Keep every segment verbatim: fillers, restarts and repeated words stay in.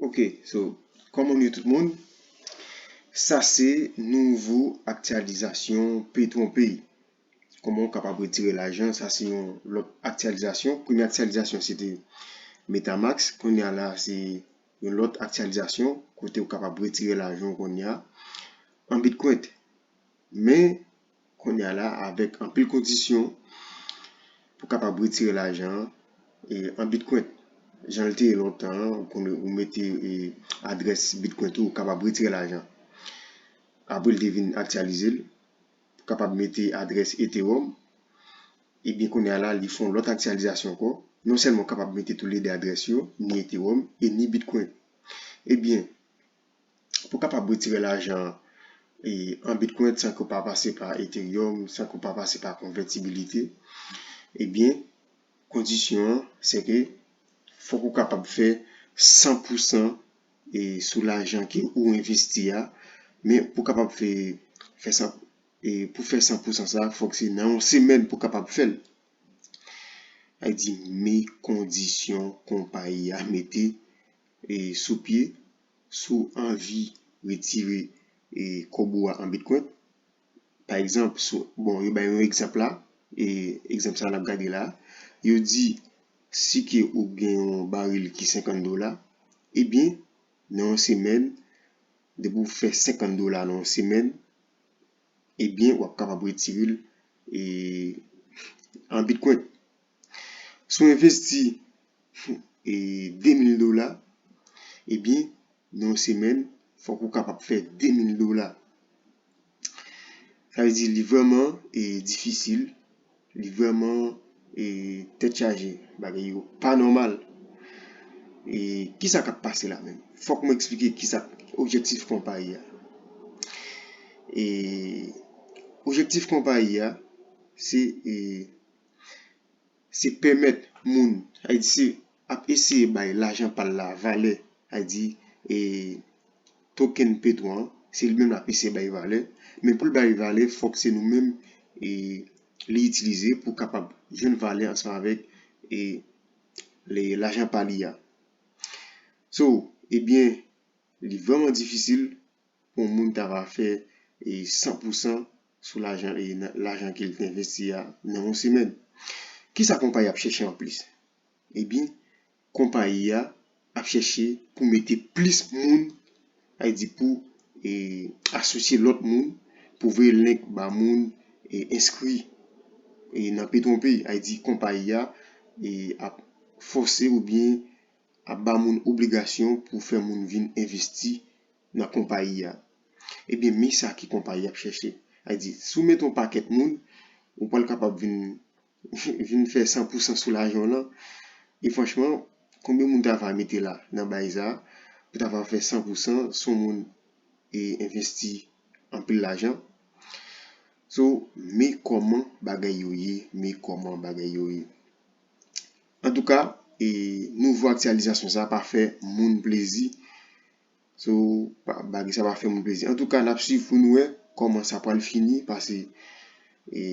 Ok, so, kòman nou ye tout moun? Sa se nouvo aktyalizasyon Petronpay. Kòman w kapab retire lajan? Sa se yon lòt aktyalizasyon. Premye aktyalizasyon se te Metamask. Kounye a la se yon lòt aktyalizasyon kote w kapab retire lajan w kounye a an Bitcoin. Men, kounye a la, avèk anpil kondisyon pou kapab retire lajan an, e, an Bitcoin. Jan l te ye lontan an, ou konn, ou mete, e, adrès Bitcoin tou, ou kapab retire lajan. Apre, l te vin aktyalize l, pou kapab mete adrès Ethereum. Ebyen, kounye a la, li fè yon lòt aktyalizasyon ankò. Non sèlman w kapab mete toulede adrès yo, ni Ethereum e ni Bitcoin. Ebyen, pou kapab retire lajan e, an Bitcoin san ke w pa pase pa Ethereum, san ke w pa pase pa konvètibilite, ebyen, kondisyon an, se ke fòk ou kapab fè san pousan e, sou lajan ke ou envesti a, men pou kapab fè, fè san, e, pou fè san pousan sa, fòk se nan yon semèn pou kapab fè l. Sa vle di, men kondisyon konpayi a mete, e, sou pye, si w anvi retire, e, kòb ou a an Bitcoin. Pa egzanp, si, bon, yo bay yon egzanp la, e egzanp sa n ap gade la, yo di, si ke ou gen yon baril ki senkant dola, ebyen, nan yon semèn, depi w fè senkant dola nan yon semèn, ebyen, w ap kapab retire l, e, an Bitcoin. Si w envesti, e, de mil dola, ebyen, nan yon semèn, fòk ou kapab fè de mil dola. Sa vle di, li vrèman, e, difisil, li vrèman, e, tèt chaje, bagay yo pa nòmal. E, kisa k ap pase la menm? Fòk mwen eksplike kisa objektif konpayi a. E, objektif konpayi a, se, e, se pèmèt moun, sa vle di se ap eseye bay lajan pa l la valè, sa vle di, e, token Petro an, se li menm l ap eseye bay valè, men pou l bay valè, fòk se nou menm, e, li itilize pou kapab jwenn valè ansanm avèk, e, le, lajan pa li a. So, ebyen, li vrèman difisil pou yon moun ta va fè, e, san pousan sou lajan, e, nan, lajan ke l te envesti a nan yon semèn. Kisa konpayi ap chèche anplis? Ebyen, konpayi a ap chèche pou mete plis moun, sa vle di pou, e, asosye lòt moun, pou voye link ba moun, e, enskri, e, nan Petronpay. Sa vle di konpayi a, e, ap fòse oubyen ap ba moun obligasyon pou fè moun vin envesti nan konpayi a. Ebyen, men sa ke konpayi ap chèche. Sa vle di, si w mete yon pakèt moun, ou pral kapab vin, vin fè san pousan sou lajan w lan. E franchman, konbyen moun ta va mete la nan bay sa, pou ta va fè san pousan, si yon moun, e, envesti anpil lajan? So, men kòman bagay yo ye, men kòman bagay yo ye. Antouka, e, nouvo aktyalizasyon sa pa fè moun plezi. So, pa, bagay sa pa fè moun plezi. Antouka, n ap swiv pou nou wè kòman sa pral fini, paske, e,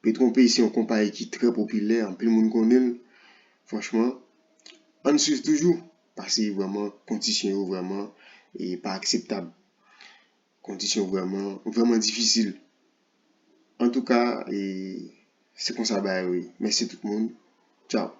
Petronpay se yon konpayi ki trè popilè, anpil moun konnen l. Franchman, ann swiv toujou, paske vrèman, kondisyon yo vrèman, e, pa akseptab. Kondisyon vrèman, vrèman difisil. Antouka, e, se konsa bagay yo ye. Mèsi tout moun. Tchaw.